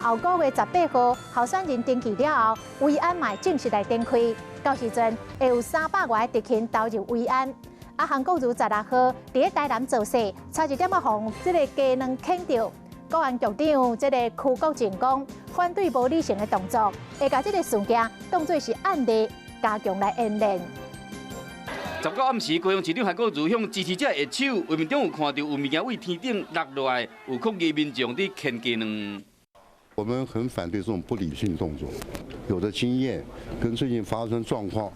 後個月18號候選人登記了後，維安嘛正式來展開。到時陣會有300外特勤投入維安。啊，韓國瑜16號佇咧台南造勢，差一點仔予這个雞卵劎著。國安局長這个區國正講，反對無理性的動作，會共這个事件當做是案例，加強來演練。19暗時，高雄市長韓國瑜向支持者握手，畫面中有看到有物件對天頂落落來，有抗議民眾佇牽雞卵。我們很反對這種不理性動作，有的經驗跟最近發生狀況，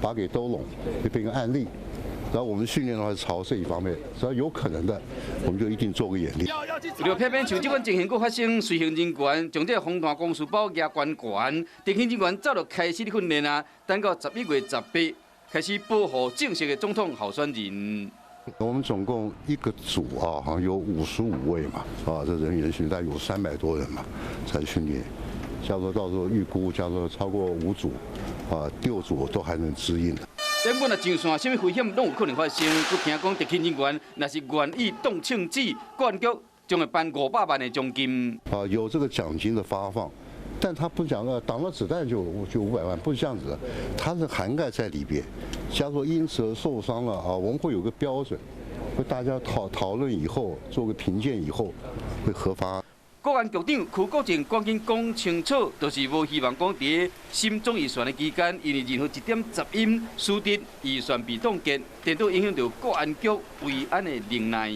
把給兜攏，就變個案例。然後我們訓練的話，朝這一方面，只要有可能的，我們就一定做個演練。為了避免像這款情形閣發生，隨行人員將這个防彈公事包舉懸懸，特勤人員早就開始訓練啊，等到11月18開始保護正式的總統候選人。我們總共一個組啊，好像有55位嘛，啊，這人員訓練有300多人嘛，才訓練。假如說到時候預估，假如說超過五組，啊，六組都還能支應。原本若上線，啥物危險攏有可能發生。閣聽講，特勤人員若是願意動槍子，國安局將會頒500萬的獎金。啊，有這個獎金的發放，但他不講了，擋了子彈就500萬，不是這樣子的，它是涵蓋在裡邊。假如說因此而受傷了啊，我們會有個標準，會大家討論以後，做個評鑑以後，會核發。國安局長柯國正趕緊講清楚，就是無希望講佇審總預算的期間，因為任何一點雜音、疏失預算被凍結，顛倒影響著國安局維安的能耐。